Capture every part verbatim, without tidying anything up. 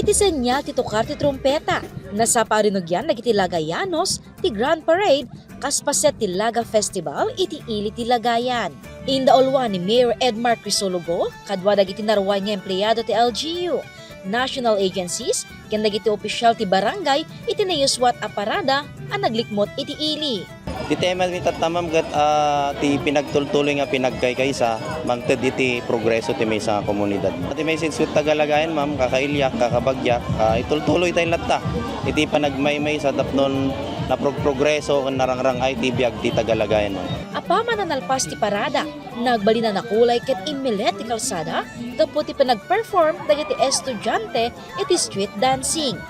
Ti senyal ti tukar ti trumpeta, nasapa a rinugyan dagiti Lagayanos ti Grand Parade kas paset ti Laga Festival iti ili ti Lagayan. Indauluan ni Mayor Edmar Crisologo kadua dagiti naruay nga empleado ti L G U, national agencies, ken dagiti opisyal ti barangay iti nayuswat a parada a naglikmot iti ili. Ti tema mi tatta, ma'am, ket, ah, ti pinagtultuloy nga pinagkaykaysa mangted iti progreso ti maysa nga komunidad. Ti message ket taga Lagayan, ma'am, kakailiak, kakabagyak, ah, itultuloy tayo latta iti panagmaymaysa tapno naprogprogreso ken narangrang-ay ti biag ti taga Lagayan, ma'am. Apaman a nalpas ti parada, nagbalin a nakulay ket immilet ti kalsada gapu ti panagperform dagiti estudiante iti street dancing.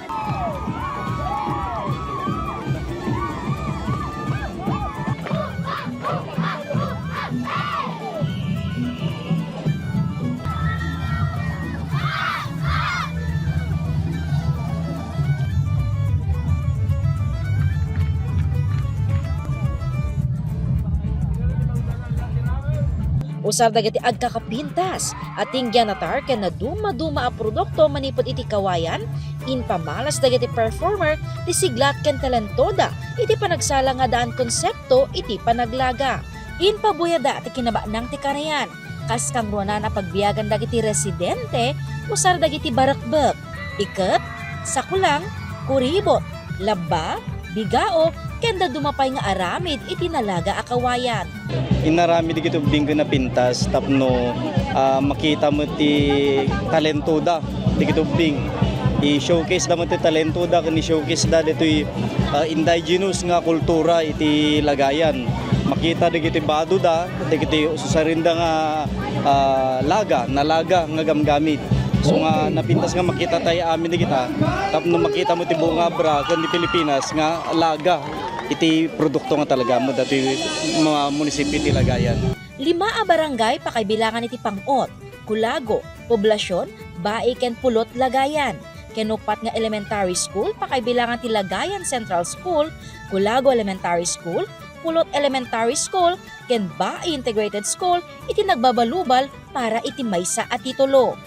Usar dagiti agkakapintas a tinggian a tar ken nadumaduma a produkto manipud iti kawayan, impamalas dagiti performer ti siglat ken talentoda iti panagsala nga addaan konsepto iti panaglaga. Impabuyada ti kinabaknang ti kanayan, kas kangruanan a pagbiagan dagiti residente, usar dagiti barekbek, iket, sakulang, kuribot, labba, bigao, ken dadduma pay nga aramid iti nalaga a kawayan. Inaramid dagiti ubbing ken napintas tapno, ah, makita met ti talentoda dagiti ubbing. I-showcase da met ti talentoda ken i-showcase da ditoy, ah, indigenous nga kultura iti Lagayan. Makita dagiti badoda, dagiti usarenda nga, ah, laga, nalaga nga gamgamit. So nga napintas nga makita tayo amin dagita, tapno makita met ti buong abra ken ti Pilipinas nga laga iti produkto nga talaga mo dati mga munisipyo ti Lagayan. Lima a barangay pakaibilangan iti Pang-ot, Culago, Poblacion, Bai ken Pulot, Lagayan. Ken uppat nga elementary school pakaibilangan ti Lagayan Central School, Culago Elementary School, Pulot Elementary School, ken Bai Integrated School iti nagbabalubal para iti maysa a titulo.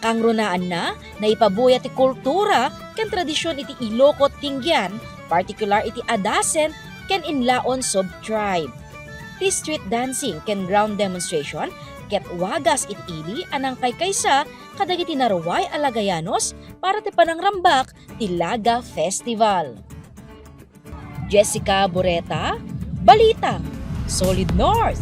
Kangrunaanna, naipabuya ti kultura ken tradision iti Iloko Tinggian, partikular iti Adasen ken Inlaon sub-tribe. Ti street dancing ken ground demonstration ket wagas iti ili a nangkaykaysa kadagiti naruay a Lagayanos para ti panangrambak ti Laga Festival. Jessica Boreta, Balita, Solid North.